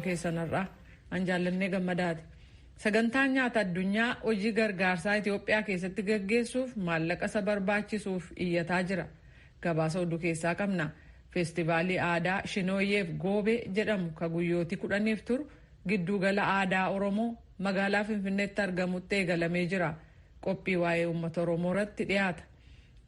keessanarraa an Jaallannee Gammadaati. Sagantaan nyaata addunyaa hojii gargaarsaa Itoophiyaa keessatti gaggeessuuf maallaqa isa barbaachisuuf iyyataa jira. Gabaasa oduu keessaa qabna. Feestivaalii aadaa Shinooyyeef Goobee jedhamu ka guyyootii 10f turu giddugala aadaa Oromoo magaalaa Finfinneetti argamutti eegalamee jira. Qophii waa'ee uummata Oromoo irratti dhiyaata.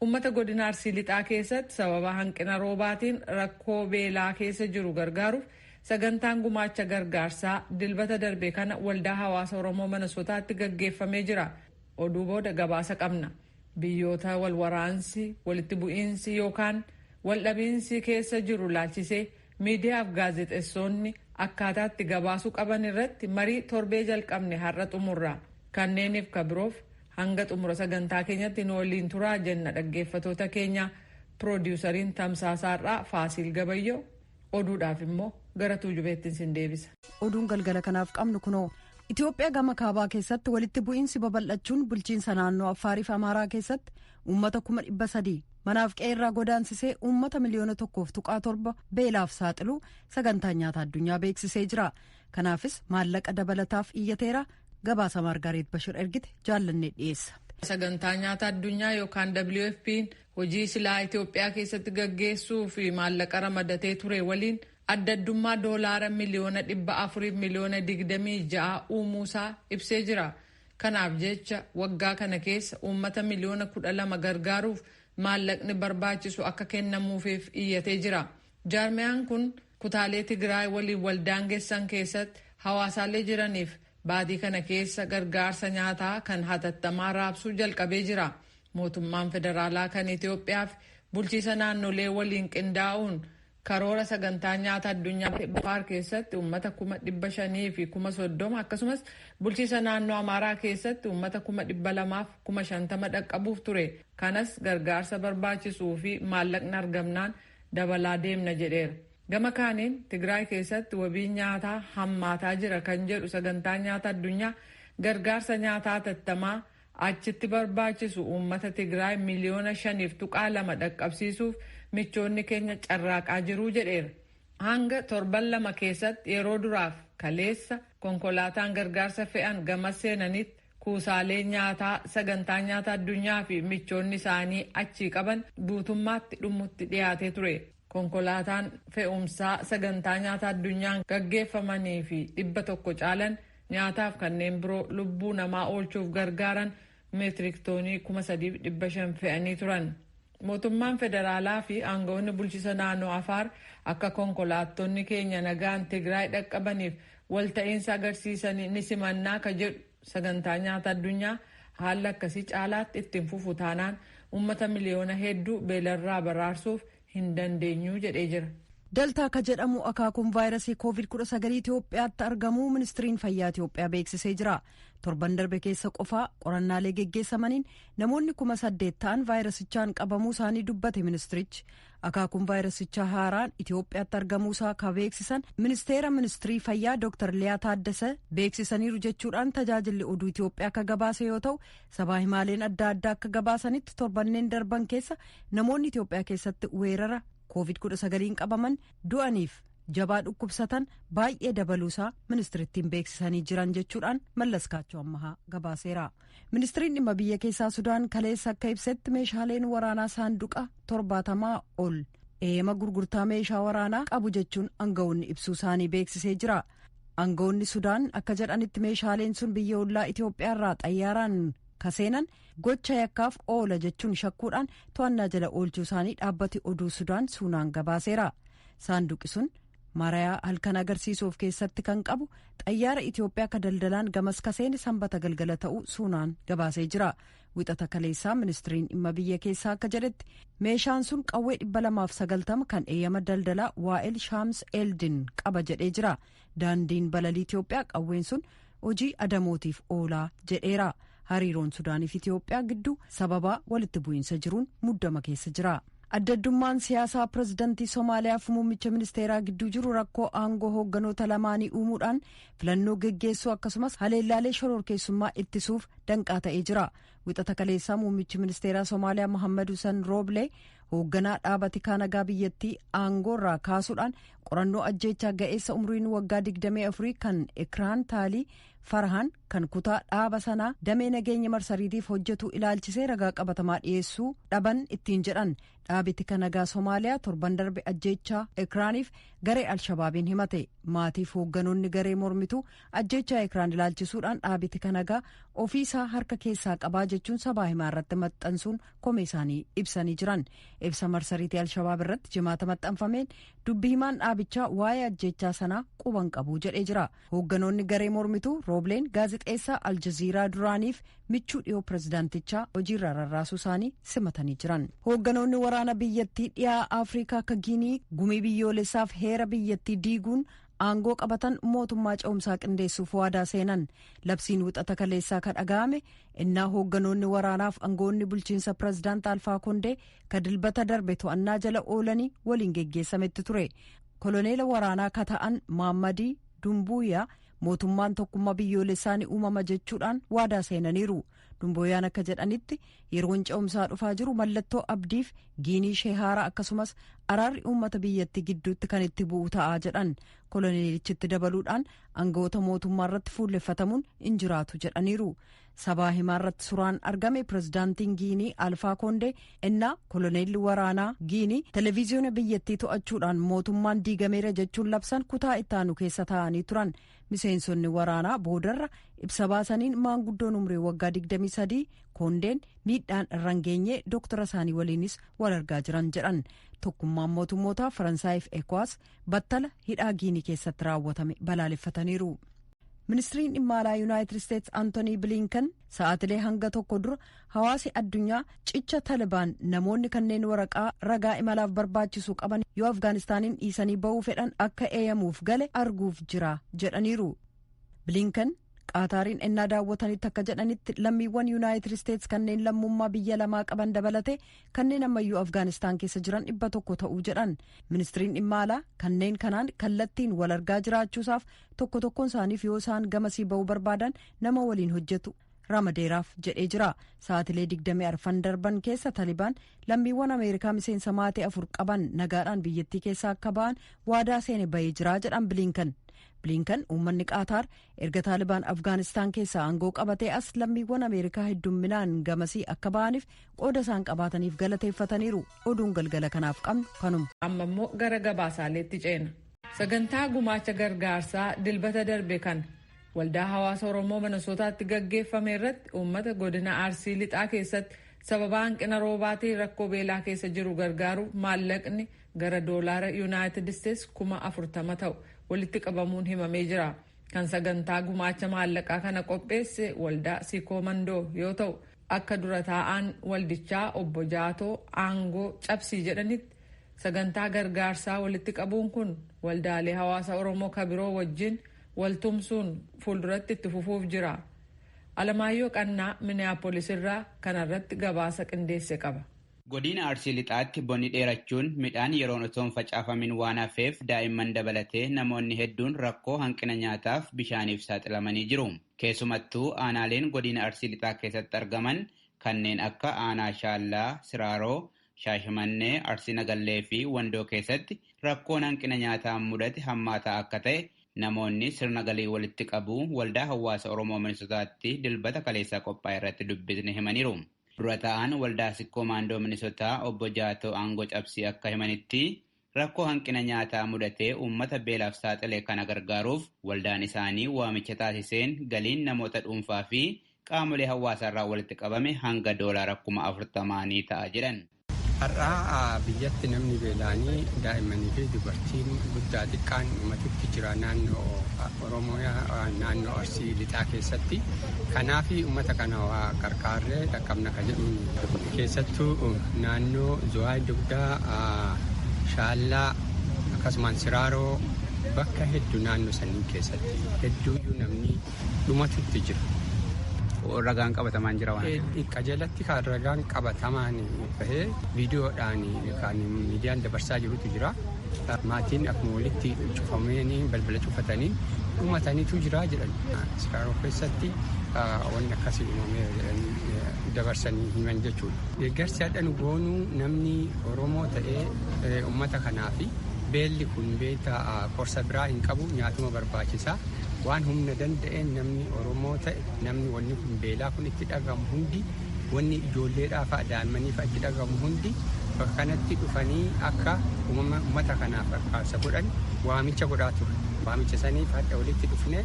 Uummata godina Arsii Lixaa keessatti sababa hanqina roobaatiin rakkoo beelaa keessa jiru gargaaruuf sagantaan gumaacha gargaarsaa Dilbata darbe kana Waldaa Hawaasa Oromoo Minnesotaatti gaggeeffamee jira. Oduu booda gabaasa qabna. Biyyoota walwaraansi, walitti bu'iinsi yookaan waldhabiinsi keessa jiru laalchisee miidiyaaf gaazexeessonni akkaataatti gabaasuu qaban irratti marii torbee jalqabne har'a xumurra. Kanneeniif kabiroof hanga xumura sagantaa keenyatti nu waliin turaa jenna dhaggeeffatoota keenya. Piroodiwusariin tamsaasaarraa Faasiil Gabayyoo, oduudhaaf immoo gara Tuujubeettiin sin deebisa. Oduun galgala kanaaf qabnu kunoo. Itoophiyaa gama kaabaa keessatti walitti bu'iinsi babal'achuun bulchiinsa naannoo Affaariif Amaaraa keessatti uummata 300,000 manaaf qe'eerraa godaansisee uummata 1.7 miliyoona beelaaf saaxiluu sagantaa nyaata addunyaa beeksisee jira. Kanaafis maallaqa dabalataaf iyyateera. Gabaasa Maargareet Bashir ergite Jaallannee dhiyeessa. Sagantaa nyaata addunyaa yookaan WFP'n hojii silaa Itoophiyaa keessatti gaggeessuu fi maallaqa ramadatee ture waliin adda addummaa doolaara 426,000,000 uumuusaa ibsee jira. Kanaaf jecha waggaa kana keessa uummata 12 miliyoona gargaaruuf maallaqni barbaachisu akka kennamuufiif iyyatee jira. Jaarmiyaan kun kutaalee Tigraay waliin waldaangessan keessatti hawaasaalee jiraniif baatii kana keessa gargaarsa nyaataa kan hatattamaa raabsuu jalqabee jira. Mootummaan federaalaa kan Itoophiyaaf bulchiisa naannolee waliin qindaa'uun karoora sagantaa nyaata addunyaa Afaar keessatti uummata 530,000 akkasumas bulchiisa naannoo Amaaraa keessatti uummata 250,000 dhaqqabuuf ture. Kanas gargaarsa barbaachisuu fi maallaqni argamnaan dabalaa deemna jedheera. Gama kaaniin Tigraay keessatti wabii nyaataa hammaataa jira kan jedhu sagantaa nyaata addunyaa, gargaarsa nyaataa hatattamaa achitti barbaachisu uummata Tigraay 5.2 miliyoona dhaqqabsiisuuf michoonni keenya carraaqaa jiruu jedheera. Hanga torban 2 keessatti yeroo duraaf kaleessa konkolaataan gargaarsa fe'an gama seenanitti kuusaalee nyaataa sagantaa nyaata addunyaa fi michoonni isaanii achii qaban guutummaatti dhumutti dhiyaatee ture. Konkolaataan fe'umsaa sagantaa nyaata addunyaan gaggeeffamanii fi 100 caalan nyaataaf kanneen biroo lubbuu namaa oolchuuf gargaaran meetirik toonii 3,500 fe'anii turan. Mootummaan federaalaa fi aangawoonni bulchiisa naannoo Afaar akka konkolaattonni keenya nagaan Tigraay dhaqqabaniif walta'iinsa agarsiisanii ni simannaa ka jedhu sagantaa nyaata addunyaa, haalli akkasii caalaatti ittiin fufu taanaan uummata miliyoona hedduu beelarraa baraarsuuf hin dandeenyu jedhee jira. Deltaa ka jedhamu akaakuun vaayirasii Koovid 19 Itoophiyaatti argamuu Ministiriin Fayyaa Itoophiyaa beeksisee jira. Torban darbe keessa qofaa qorannaalee geggeessamaniin namoonni 8,000 ta'an vaayirasichaan qabamuu isaanii dubbate ministirichi. Akaakuun vaayirasichaa haaraan Itoophiyaatti argamuusaa ka beeksisan ministeera ministirii fayyaa Dr. Liyaa Taaddasa beeksisaniiru jechuudhaan tajaajilli oduu Itoophiyaa akka gabaase yoo ta'u, sabaa himaaleen adda addaa akka gabaasanitti torbanneen darban keessa namoonni Itoophiyaa keessatti weerara Koovid 19 qabaman, du'aniif jabaa dhukkubsatan baay'ee dabaluusaa ministirittiin beeksisanii jiran jechuudhaan Mallaskaachoo Ammahaa gabaaseera. Ministiriin dhimma biyya keessaa Sudaan kaleessa akka ibsetti meeshaaleen waraanaa saanduqa 70 ol eeyyama gurgurtaa meeshaa waraanaa qabu jechuun aangawoonni ibsuu isaanii beeksisee jira. Aangawoonni Sudaan akka jedhanitti meeshaaleen sun biyya ollaa Itoophiyaarraa xayyaaraan kaseenan gocha yakkaaf oola jechuun shakkuudhaan to'annaa jala oolchuu isaanii dhaabbati oduu Sudaan Suunaan gabaaseera. Saanduqi sun marayaa halkan agarsiisuuf keessatti kan qabu xayyaara Itoophiyaa akka daldalaan gamas kaseene Sanbata galgala ta'uu Suunaan gabaasee jira. Wixata kaleessaa ministiriin dhimma biyya keessaa akka jedhetti meeshaan sun qawwee 290 kan eeyyama daldalaa Waa'el Shaams Eldin qaba jedhee jira. Daandiin balalii Itoophiyaa qawween sun hojii adamootiif oolaa jedheera. Hariiroon Sudaaniif Itoophiyaa gidduu sababaa walitti bu'iinsa jiruun muddama keessa jira. Adda addummaan siyaasaa pirezidantii Somaaliyaaf muummicha ministeeraa gidduu jiru rakkoo aangoo hoogganoota lamaanii uumuudhaan filannoo geggeessuu akkasumas haleellaalee shororkeessummaa ittisuuf danqaa ta'ee jira. Wixata kaleessaa muummichi ministeeraa Somaaliyaa Mohammad Hussein Rooblee Hoogganaa dhaaba tikaa nagaa biyyattii aangoorraa kaasuudhaan qorannoo ajjeechaa ga'eessa umriin waggaa 24 kan Ikraan Taalii Farhaan kan kutaa dhaaba sanaa damee nageenya marsariitiif hojjetu ilaalchisee ragaa qabatamaa dhiyeessuu dhaban ittiin jedhan. Dhaabi tika nagaa Somaaliyaa torban darbe ajjeechaa Ikraaniif garee Alshabaabiin himate. Maatiif hoogganoonni garee mormituu ajjeechaa Ikraan ilaalchisuudhaan dhaabi tika nagaa ofiisaa harka keessaa qabaa jechuun sabaa himaa irratti maxxansuun komee isaanii ibsanii jiran. Ibsa marsariitii Alshabaab irratti Jimaata maxxanfameen dubbi himaan dhaabichaa waa'ee ajjeechaa sanaa quban qabu jedhee jira. Hoogganoonni garee mormituu Roobleen gaazexeessaa Aljaziiraa duraaniif michuu dhiyoo pirezidaantichaa hojiirraa rarraasuu isaanii simatanii jiran. Hoogganoonni waraana biyyattii dhiyaa Afrikaa akka Giinii gumii biyyoolessaaf heera biyyattii diiguun aangoo qabatan mootummaa ce'umsaa qindeessuuf waadaa seenan. Labsiin Wixata kaleessaa ka dhaga'ame innaa hoogganoonni waraanaaf aangoonni bulchiinsa pirezidaant Alfaa Kondee ka Dilbata darbe to'annaa jala oolanii waliin geggeessametti ture. Koloneela waraanaa ka ta'an Maammadii Dumbuuyaa mootummaan tokkummaa biyyoolessaa ni uumama jechuudhaan waadaa seenaniiru. Dumbuuyaan akka jedhanitti yeroon ce'umsaa dhufaa jiru mallattoo abdiif Giinii ishee haaraa, akkasumas araarri uummata biyyattii gidduutti kan itti bu'u ta'aa jedhan. Koloneelichitti dabaluudhaan aangawoota mootummaa irratti fuulleffatamuun hin jiraatu jedhaniiru. Sabaa himaa irratti suuraan argame pirezidaantiin Giinii Alfaa Koondee innaa koloneelli waraanaa Giinii televiziyoona biyyattii to'achuudhaan mootummaan diigameera jechuun labsan kutaa ittaanu keessa taa'anii turan. Miseensonni waraanaa boodarra ibsa baasaniin maanguddoon umrii waggaa 23 Koondeen miidhaan irra hin geenye, dooktara isaanii waliinis wal argaa jiran jedhan. Tokkummaan Mootummoota, Faransaayif Ekowaas battala hidhaa Giinii keessatti raawwatame balaaleffataniiru. Ministiriin dhimma alaa Yuunaayitid Isteetsi Antoonii Bilinkan sa'aatilee hanga tokko dura hawaasi addunyaa cicha Talibaan namoonni kanneen waraqaa ragaa imalaaf barbaachisu qaban yoo Afgaanistaaniin dhiisanii ba'uu fedhan akka eeyyamuuf gale arguuf jira jedhaniiru. Bilinkan Qaataariin ennaa daawwatanitti akka jedhanitti, lammiiwwan Yuunaayitid Isteetsi kanneen lammummaa biyya lamaa qaban dabalate kanneen ammayyuu Afgaanistaan keessa jiran 100 ta'uu jedhan. Ministiriin dhimma alaa kanneen kanaan kallattiin wal argaa jiraachuusaaf tokko tokkoon isaaniif yoo isaan gamasii ba'uu barbaadan nama waliin hojjetu ramadeeraaf jedhee jira. Sa'aatilee 24 darban keessa Talibaan lammiiwwan Ameerikaa miseensa maatii afur qaban nagaadhaan biyyattii keessaa akka ba'an waadaa seene bahee jira jedhan Bilinkan. Bilinkan uummanni Qaataar erga Taalibaan Afgaanistaan keessaa aangoo qabatee as lammiiwwan Ameerikaa heddumminaan gamasii akka ba'aniif qooda isaan qabaataniif galateeffataniiru. Oduun galgala kanaaf qabnu kanuma. Amma immoo gara gabaasaaleetti ceena. Sagantaa gumaacha gargaarsaa Dilbata darbe kan Waldaa Hawaasa Oromoo Minnesootaatti gaggeeffame irratti uummata godina Arsii Lixaa keessatti sababa hanqina roobaatiin rakkoo beelaa keessa jiru gargaaruuf maallaqni gara doolaara Yuunaayitid Isteets 40,000 ta'u walitti qabamuun himamee jira. Kan sagantaa gumaacha maallaqaa kana qopheesse Waldaa Sikoo Mandoo yoo ta'u, akka dura taa'aan waldichaa obbo Jaatoo Aangoo Cabsii jedhanitti, sagantaa gargaarsaa walitti qabuun kun waldaalee hawaasa Oromoo kabiroo wajjin waltumsuun fuulduratti itti fufuuf jira. Alamaayyoo Qannaa Minneapolis irraa kanarratti gabaasa qindeesse qaba. Godina Arsii Lixaatti bonni dheerachuun midhaan yeroon osoo hin facaafamin waan hafeef daa'imman dabalatee namoonni hedduun rakkoo hanqina nyaataaf bishaaniif saaxilamanii jiru. Keessumattuu aanaaleen godina Arsii Lixaa keessatti argaman kanneen akka aanaa Shaallaa, Siraaroo, Shaashamannee, Arsii Nagallee fi Wandoo keessatti rakkoon hanqina nyaataa mudate hammaataa akka ta'e namoonni sirna galii walitti qabu Waldaa Hawaasa Oromoo Minisotaatti Dilbata kaleessaa qophaa'e irratti dubbisne himaniiru. Dura ta'an Waldaa Sikkoo Maandoo Minisotaa obbo Jaatoo Aangoo Cabsii akka himanitti, rakkoo hanqina nyaataa mudatee uummata beelaaf saaxile kana gargaaruuf waldaan isaanii waamicha taasiseen galiin namoota dhuunfaa fi qaamolee hawaasaarraa walitti qabame hanga doolaara 40,000 ta'a jedhan. Har'aa biyyatti namni beela'anii daa'immanii fi dubartiin guddaa xiqqaan uummatutti jira naannoo Oromoo, naannoo Arsii Lixaa keessatti. Kanaaf uummata kana waa qarqaarree dhaqqabna ka jedhuun keessattuu naannoo Zuwaay Dugdaa, Shaallaa, akkasumaan Siraaroo, bakka hedduu naannoo sanii keessatti hedduuyyuu namni dhumatutti jira. Ragaan qabatamaan jira waan ta'eef. Qajeelatti kan ragaan qabatamaan bahee viidiyoodhaan kan miidiyaan dabarsaa jirutu jira. Maatiin akkuma walitti cufamanii balbala cufatanii dhumataniitu jira jedhan. Sikaaroo keessatti wanni akkasii uumamee jedhanii dabarsanii himan jechuudha. Deeggarsi hadha nu goonuu namni Oromoo ta'ee uummata kanaa fi beelli kun beektaa qorsa biraa hin qabu, nyaatuma barbaachisaa. Waan humna danda'een namni Oromoo ta'e, namni wanni kun beelaa kun itti dhagamu hundi, wanni ijoolleedhaa fa'a daa'immanii fa'a itti dhagamu hundi bakka kanatti dhufanii akka uummata kanaaf gargaarsa godhan waamicha godhaa ture. Waamicha saniif hadha walitti dhufne,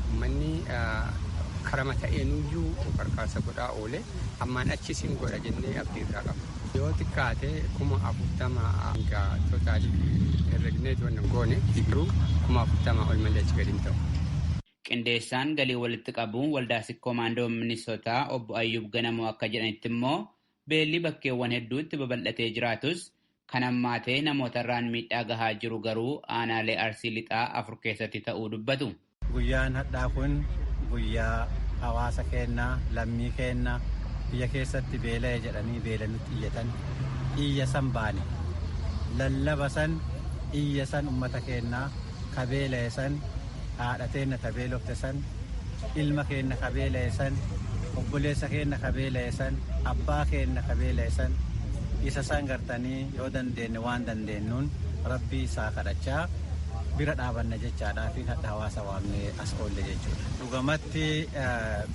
uummanni karama ta'eenuyyuu gargaarsa godhaa oole, ammaan achis hin godha jennee abdii irraa qabna. Yoo xiqqaate 40,000 hanga total herregnee to'anna goone garuu 40,000 ol malee achi gadi hin ta'u. Qindeessaan galii walitti qabuun waldaa Sikkoo Maandoo Minisootaa obbo Ayyub Ganamoo akka jedhanitti immoo beelli bakkeewwan hedduutti babal'atee jiraatus kan hammaatee namootarraan miidhaa gahaa jiru garuu aanaalee Arsii Lixaa afur keessatti ta'uu dubbatu. Guyyaan hadhaa kun guyyaa hawaasa keenyaa, lammii keenyaa biyya keessatti beela'e jedhanii beela nutti iyyatan, iyya san baane lallaba san, iyya san ummata keenyaa ka beela'e san, haadha teenna ta beelofte san, ilma keenna ka beela'e san, obboleessa keenna ka beela'e san, abbaa keenna ka beela'e san, isa san gartanii yoo dandeenye waan dandeenyuun rabbii isaa kadhachaa bira dhaabanna jechaadhaa fi hadha hawaasa waamnee as oolle jechuudha. Dhugamatti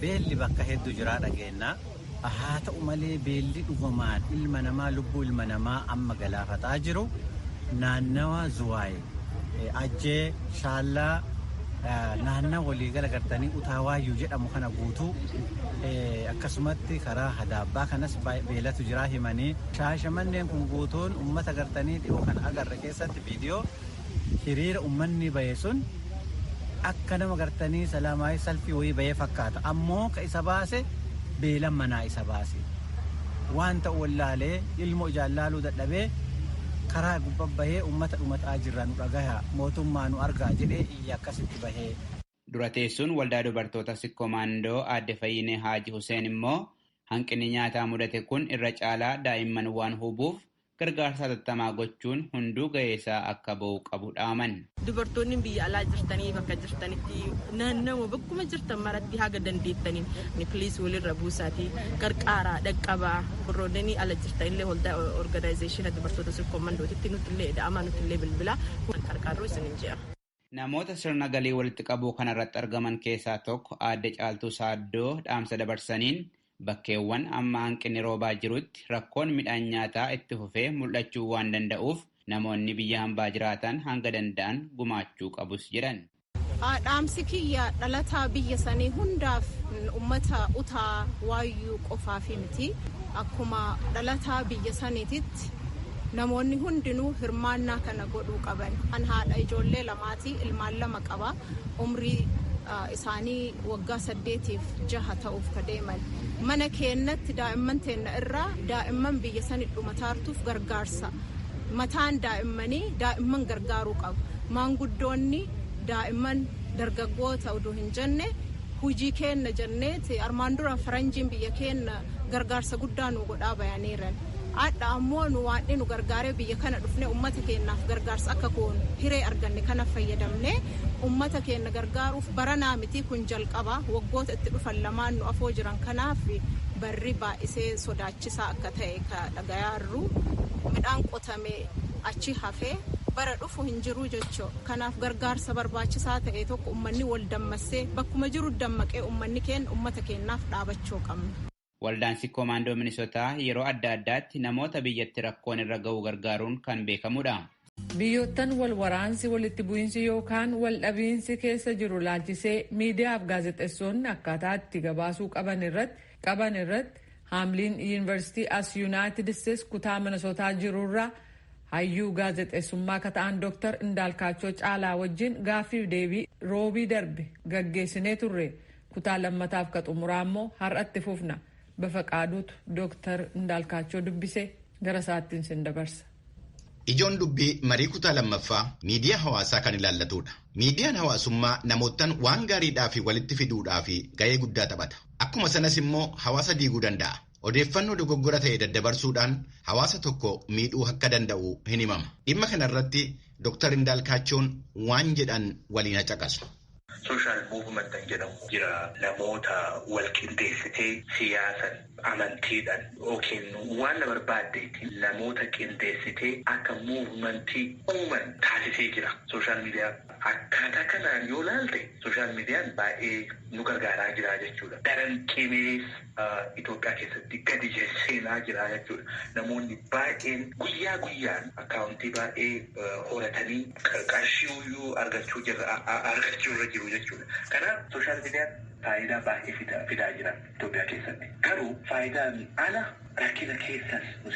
beelli bakka hedduu jiraa dhageenya. Haa ta'u malee beelli dhugumaan ilma namaa, lubbuu ilma namaa amma galaafataa jiru naannawa Zuwaay, Ajjee, Shaallaa, naannawa waliigala gartanii Utaawaayyu jedhamu kana guutuu, akkasumatti karaa Hadaabbaa kanas beelatu jiraa himanii, Shaashamanneen kun guutuun ummata gartanii dhiyoo kana agarre keessatti viidiyoo hiriira ummanni bahe sun akka nama gartanii salaamaayii salfii wayii bahee fakkaata, ammoo ka isa baase beelan manaa isa baase. Waan ta'u wallaalee, ilmoo ijaan laaluu dadhabee karaa gubbaa bahee ummata dhumataa jirra, nu dhagaha, mootummaa nu argaa jedhee iyya akkasitti bahee. Dura teessuun waldaa dubartoota Sikkoo Maandoo aadde Fayyinee Haaji Huseen immoo hanqinni nyaataa mudate kun irra caalaa daa'imman waan hubuuf gargaarsa hatattamaa gochuun hunduu ga'eesaa akka ba'u qabu dhaaman. Dubartoonni biyya alaa jirtanii bakka jirtanitti, naannawa bakkuma jirtan maratti haga dandeettaniin please walirra buusaatii qarqaaraa dhaqqabaa. Warroonni ala jirtanillee waldaa organization dubartoota Sikkoo Mandootitti nutillee da'amaa, nutillee bilbilaa qarqaarru isinin jedha. Namoota sirna galii walitti qabuu kanarratti argaman keessaa tokko aadde Caaltuu Saaddoo dhaamsa dabarsaniin bakkeewwan amma hanqinni roobaa jirutti rakkoon midhaan nyaataa itti fufee mul'achuu waan danda'uuf namoonni biyya hambaa jiraatan hanga danda'an gumaachuu qabus jedhan. Dhaamsi kiyya dhalataa biyya sanii hundaaf, ummata Utaa Waayyuu qofaafi miti. Akkuma dhalataa biyya saniititti namoonni hundinuu hirmaannaa kana godhuu qaban. An haadha ijoollee lamaati, ilmaan lama qaba. Umrii isaanii waggaa 8f 6 ta'uuf ka deeman. Mana keennatti daa'imman teenna irraa daa'imman biyya sani dhumataartuuf gargaarsa. Mataan daa'immanii daa'imman gargaaruu qabu. Maanguddoonni, daa'imman, dargaggoota oduu hin jenne hujii keenna jenneeti armaan dura faranjiin biyya keenna gargaarsa guddaa nu godhaa bayaniiran. Adha ammoo nu waan nu gargaaree biyya kana dhufne ummata keenyaaf gargaarsa akka goonu hiree arganne kana fayyadamne ummata keenya gargaaruuf baranaa miti, kun jalqaba. Waggoota itti dhufan lamaan nu afoo jiran kanaaf barri baay'isee sodaachisaa akka ta'e ka dhagayaarru, midhaan qotame achi hafee bara dhufu hin jiru jechuu. Kanaaf gargaarsa barbaachisaa ta'e tokko ummanni wal dammassee bakkuma jiru dammaqee ummanni keenya ummata keenyaaf dhaabachuu qabna. Waldaan Sikkoo Maandoo Minisotaa yeroo adda addaatti namoota biyyatti rakkoon irra ga'u gargaaruun kan beekamudha. Biyyoottan wal waraansi, walitti bu'iinsi yookaan wal dhabiinsi keessa jiru laalchisee miidiyaaf gaazexeessonni akkaataa itti gabaasuu qaban irratti Haamliin Yuunivarsiitii as Yuunaayitid Isteets kutaa Minnesotaa jirurraa hayyuu gaazexeessummaa akka ta'an Dr. Indaalkaachoo Caalaa wajjin gaaffiif deebii roobii darbe gaggeessinee turre kutaa lammataaf ka xumuraa immoo har'atti fufna. Bafaqaaduutu Dr. Indaalkaachoo dubbise, gara isaattiin sin dabarsa. Ijoon dubbii marii kutaa lammaffaa miidiyaa hawaasaa kan ilaallatudha. Miidiyaan hawaasummaa namoottan waan gaariidhaa fi walitti fiduudhaa fi ga'ee guddaa taphata. Akkuma sanas immoo hawaasa diiguu danda'a. Odeeffannoo dogoggora ta'e daddabarsuudhaan hawaasa tokko miidhuu akka danda'u hin himama. Dhimma kanarratti Dr. Indaalkaachoon waan jedhan waliin hacaqasu. Social movement kan jedhamu jira. Namoota wal qindeessitee siyaasan, amantiidhaan yookiin waan barbaaddeetiin namoota qindeessitee akka movementii uuman taasisee jira. Social media akkaataa kanaan yoo laalte social mediaan baay'ee nu gargaaraa jira jechuudha. Daran cimees Itoophiyaa keessatti gadi seenaa jira jechuudha. Namoonni baay'een guyyaa guyyaan akkaawuntii baay'ee horatanii qarshii argachuu irra jiru jechuudha. Kanaaf social mediaan faayidaa baay'ee fidaa jira Itoophiyaa keessatti. Garuu faayidaan ala rakkina keessas nu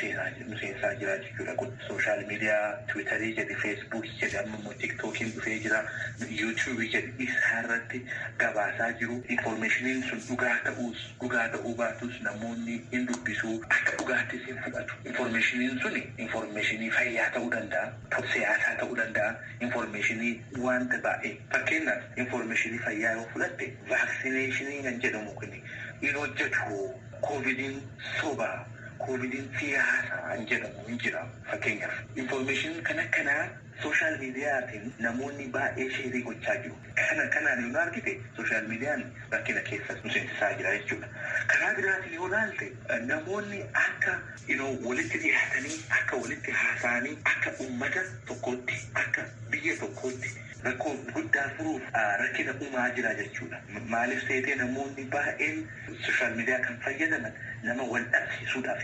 seensaa jira jechuudha. Kun social media Tiwiitarii jedhi, Feesbuukii jedhi, amma immoo Tiktookiin dhufee jira, Yuutuubii jedhi isaarratti gabaasaa jiru. Infoormeeshiniin sun dhugaa ta'uus dhugaa ta'uu baatus namoonni hin dubbisuu, akka dhugaattis hin fudhatu. Infoormeeshiniin suni infoormeeshinii fayyaa ta'uu danda'a, siyaasaa ta'uu danda'a, infoormeeshinii wanta baay'ee. Fakkeenyaaf infoormeeshinii fayyaa yoo fudhatte vaaksineeshinii kan jedhamu kun hin hojjetu, koovidiin soba, koovidiin siyaasaa kan jedhamu hin jira. Fakkeenyaaf infoormeeshiniin kan akkanaa sooshaal miidiyaatiin namoonni baay'ee sheerii gochaa jiru. Kana kanaan yoo argite sooshaal miidiyaan rakkina keessa nu seensisaa jira jechuudha. Karaa biraatiin yoo ilaalte namoonni akka walitti dhiyaatanii, akka walitti haasa'anii, akka uummata tokkootti, akka biyya tokkootti rakkoo guddaa furuuf rakkina uumaa jira jechuudha. Maaliif seetee namoonni baay'een sooshaal miidiyaa kan fayyadaman nama wal dhabsiisuudhaaf,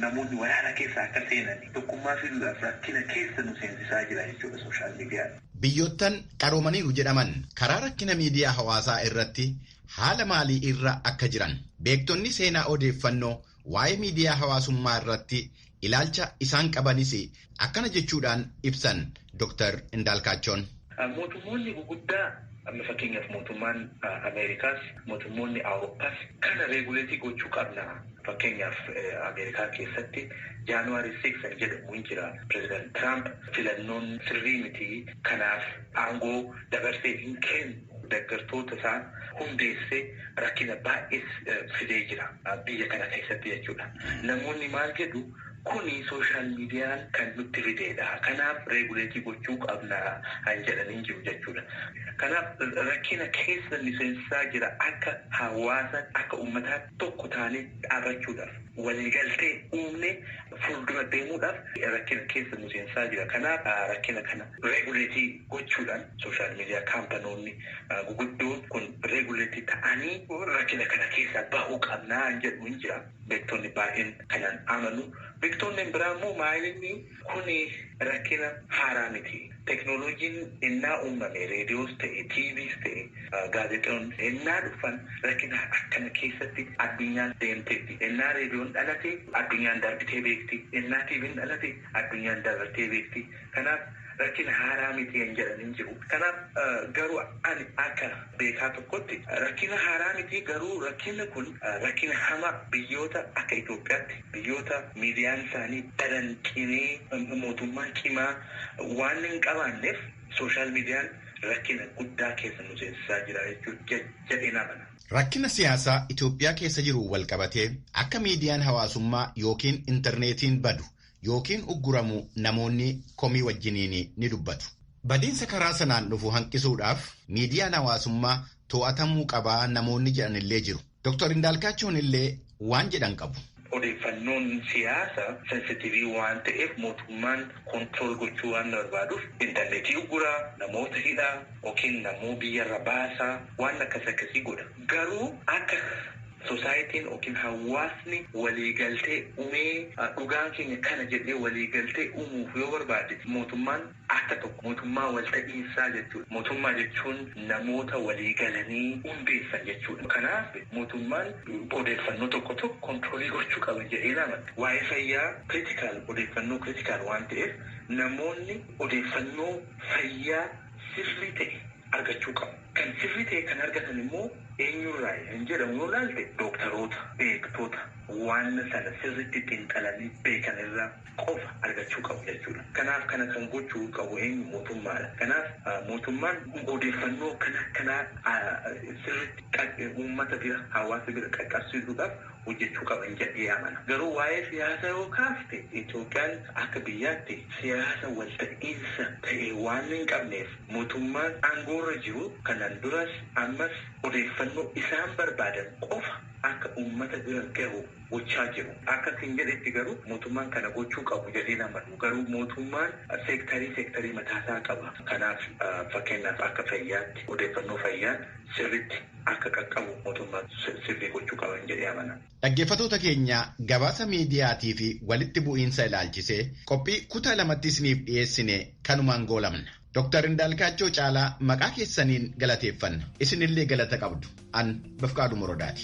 namoonni waraana keessa akka seenan tokkummaa fiduudhaaf rakkina keessa nu seensisaa jira jechuudha sooshaal miidiyaan. Biyyoottan qaroomaniiru jedhaman karaa rakkina miidiyaa hawaasaa irratti haala maalii irra akka jiran beektonni seenaa odeeffannoo waa'ee miidiyaa hawaasummaa irratti ilaalcha isaan qabanis akkana jechuudhaan ibsan Dr. Indaalkaachoon. Mootummoonni guguddaa amma fakkeenyaaf mootummaan Ameerikaas mootummoonni Awurooppaas kana regulate gochuu qabna. Fakkeenyaaf Ameerikaa keessatti January 6 kan jedhamu hin jira. Pireezidant Tiraamp filannoon sirrii miti, kanaaf aangoo dabarsee hin kennu. Deeggartoota isaa hundeessee rakkina baay'ee fidee jira biyya kana keessatti jechuudha. Namoonni maal jedhu, kuni sooshaal miidiyaan kan nutti fideedha. Kanaaf regulate gochuu qabna kan jedhanii jiru jechuudha. Kanaaf rakkina keessa nu seensisaa jira. Akka hawaasa, akka uummataa tokko taanee dhaabachuudhaaf, waliigaltee uumne fuuldura deemuudhaaf rakkina keessa nu seensisaa jira. Kanaaf rakkina kana regulate gochuudhaan sooshaal miidiyaa kaampanoonni guguddoon kun regulate ta'anii rakkina kana keessa bahuu qabnaa jedhu hin jira. Beektonni baay'een kanaan amanu. Beektonni biraa immoo maalinni kuni rakkina haaraa miti. Teknooloojiin innaa uumame, reediyoos ta'e, tiiviis ta'e, gaazexoon innaa dhufan rakkina akkana keessatti addunyaan deemteetti. Innaa reediyoon dhalate addunyaan darbitee beekti. Innaa tiiviin dhalate addunyaan dabartee beekti. Kanaaf rakkina haaraa miti hin jedhan hin jiru. Kanaaf garuu ani akka beekaa tokkotti rakkina haaraa miti, garuu rakkinni kun rakkina hamaa biyyoota akka Itoophiyaatti, biyyoota miidiyaan isaanii daran cimee mootummaa cimaa waan hin qabaanneef sooshaal miidiyaan rakkina guddaa keessa nu seensisaa jira jechuudha jedhee amana. Rakkina siyaasaa Itoophiyaa keessa jiru wal qabatee akka miidiyaan hawaasummaa yookiin intarneetiin badu yookiin ugguramu namoonni komii wajjiniin ni dubbatu. Badiinsa karaa sanaan dhufu hanqisuudhaaf miidiyaan hawaasummaa to'atamuu qabaa namoonni jedhan illee jiru. Dr. Indaalkaachoon illee waan jedhan qabu. Odeeffannoon siyaasa sensitive waan ta'eef mootummaan control gochuu waan barbaaduuf intarneetii ugguraa, namoota hidhaa yookiin namoo biyyarra baasaa, waan akkas akkasii godha. Garuu akka soosaayitiin yookiin hawaasni waliigaltee uumee dhugaan keenya kana jedhee waliigaltee uumuuf yoo barbaade mootummaan akka tokko mootummaa walta'iinsaa jechuudha. Mootummaa jechuun namoota waliigalanii hundeessan jechuudha. Kanaaf mootummaan odeeffannoo tokko tokko control gochuu qaba jedhee amana. Waa'ee fayyaa critical, odeeffannoo critical waan ta'eef namoonni odeeffannoo fayyaa sirrii ta'e argachuu qabu. Kan sirrii ta'e kan argatan immoo eenyurraa kan jedhamu yoo ilaalte dooktaroota, beektoota waan sana sirriitti xiinxalanii beekan irraa qofa argachuu qabu jechuudha. Kanaaf kana kan gochuu qabu eenyu mootummaadha. Kanaaf mootummaan odeeffannoo kana kanaa sirriitti uummata bira hawaasa bira qaqqabsiisuudhaaf hojjechuu qaban jedhee amana. Garuu waa'ee siyaasa yoo kaafte Itoophiyaan akka biyyaatti siyaasa walta'iinsa ta'e waan hin qabneef mootummaan aangoorra jiru kanaan duras ammas odeeffannoo isaan barbaadan qofa akka uummata bira gahu gochaa jiru. Akka isin jedhetti garuu mootummaan kana gochuu qabu jedhee amanu. Garuu mootummaan seektarii mataasaa qaba. Kanaaf fakkeenyaaf akka fayyaatti odeeffannoo fayyaan sirriitti akka qaqqabu mootummaan sirrii gochuu qaban jedhee amana. Dhaggeeffattoota keenya gabaasa miidiyaatii fi walitti bu'iinsa ilaalchisee qophii kutaa lamatti isiniif dhiyeessine kanumaan goolabna. Dooktar Indaalkaachoo Caalaa maqaa keessaniin galateeffanna. Isinillee galata qabdu. An Bafqaaduu Morodaati.